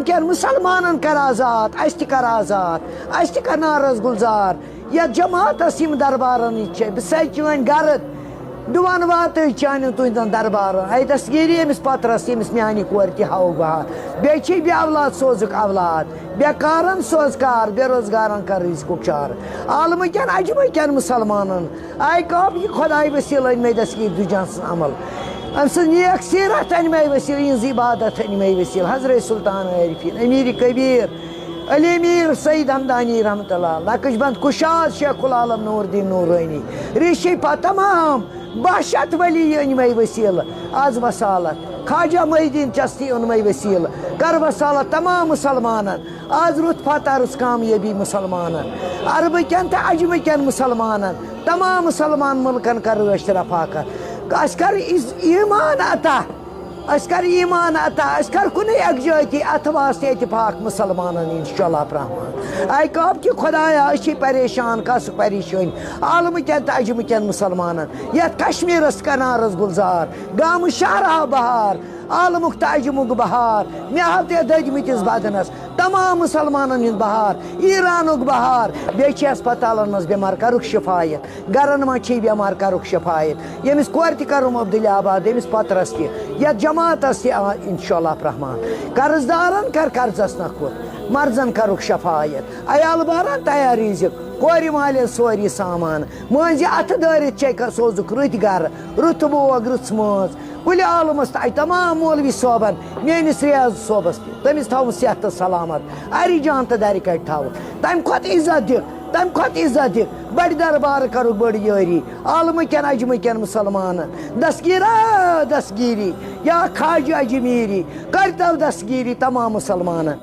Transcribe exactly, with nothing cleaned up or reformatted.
کٮ۪ن مُسلمانن کر آزاد، اسہِ تہِ کر آزاد، اسہِ تہِ کر نارس گُلزار۔ یتھ جماعتس یِم دربارن نِش چھِ، بہٕ سَے چٲنۍ گرد، بہٕ ونہٕ واتہٕ چانٮ۪ن تُہنٛدٮ۪ن دربارن۔ اے دستگیری أمِس پترس، ییٚمِس میانہِ کورِ تہِ ہاوُکھ بہار۔ بیٚیہِ چھِ بے اولاد سوزُکھ اولاد، بے کارن سوز کار، بے روزگارن کر رزقُک چار۔ عالمہٕ کٮ۪ن عجمہٕ کٮ۪ن مُسلمانن، آے کاپ یہِ خۄداے وسیٖلہٕ أنۍ مےٚ دستگیٖر دُجان سٕنٛز عمل۔ أمۍ سٕنٛز نیک سیٖرت أنۍ مےٚ وسیٖلہٕ، یِہٕنٛز عبادت أنۍ مےٚ وسیٖلہٕ۔ حضرت سلطان عارفیٖن، امیر کبیر، علی میر سید ہمدانی رحمت اللہ، لکش بند کشاد شیخ العالم نور الدین نورانی، ریشی پا تمام بہشت ولی أنۍ مےٚ وسیٖلہٕ۔ از وسالت خواجہ محی الدین چشتی اوٚن مےٚ وسیٖلہٕ۔ کر وسالت تمام مُسلمانن۔ از رُت فتح، رٕژ کامیٲبی مُسلمانن، عربہٕ کٮ۪ن تہٕ عجمہٕ کٮ۪ن مُسلمانن، تمام مُسلمان مُلکن کر رٲچھ تہٕ رفاقت۔ اسہِ کر اس-، ایمان عطا، اسہِ کر ایمان عطا، اسہِ کر کُنے اکجٲتی اتھ واسطے اتفاق مُسلمانن انشاءاللہ الرحمن۔ اے کاپ کہ خدایا، أسۍ چھِ پریشان، کس پریشٲنی عالمہٕ کٮ۪ن تہٕ عجمہٕ کٮ۪ن مُسلمانن، یتھ کشمیرس کنارس گُلزار، گامہٕ شہرا بہار، عالمُک تہٕ عجمُک بہار، مےٚ ہاو تہِ دٔدمٕتِس بدنس تمام مُسلمانن ہُنٛد بہار، ایرانُک بہار، بیٚیہِ چھِ ہسپتالن منٛز بٮ۪مار کرُکھ شفایت، گرن منٛز چھِ بٮ۪مار کرُکھ شفایت، ییٚمِس کورِ تہِ کرُم عبداللہ آباد، ییٚمِس پترس تہِ، یتھ جماعتس تہِ آ-، انشاءاللہ الرحمن۔ قرض دارن کر قرضس نکھوت، مرضن کرُکھ شفایت، عیال بارن تیار رزق، کورِ مالٮ۪ن سورُے سامان، مٲنزِ اتھٕ دٲرِتھ چھے ک-، سوزُکھ رٕتۍ گرٕ، رُت بوگ، رٕژ مٲنز، کُلہِ عالمس تہٕ اتہِ تمام مولوی صٲبن، میٲنِس ریاض صٲبس تہِ، تٔمِس تھاوُن صحت تہٕ سلامت، ارِ جان تہٕ دَرِ کَٹہِ تھاوُن۔ تمہِ کھۄتہٕ عزت دِکھ، تمہِ کھۄتہٕ عزت دِکھ، بڑِ دربار کرُکھ بٔڑ یٲری، عالمہٕ کٮ۪ن عجمہٕ کٮ۪ن مُسلمانن۔ دستگیرا دستگیری، یا خواجہ اجمیری، کرتو دستگیری تمام مُسلمانن۔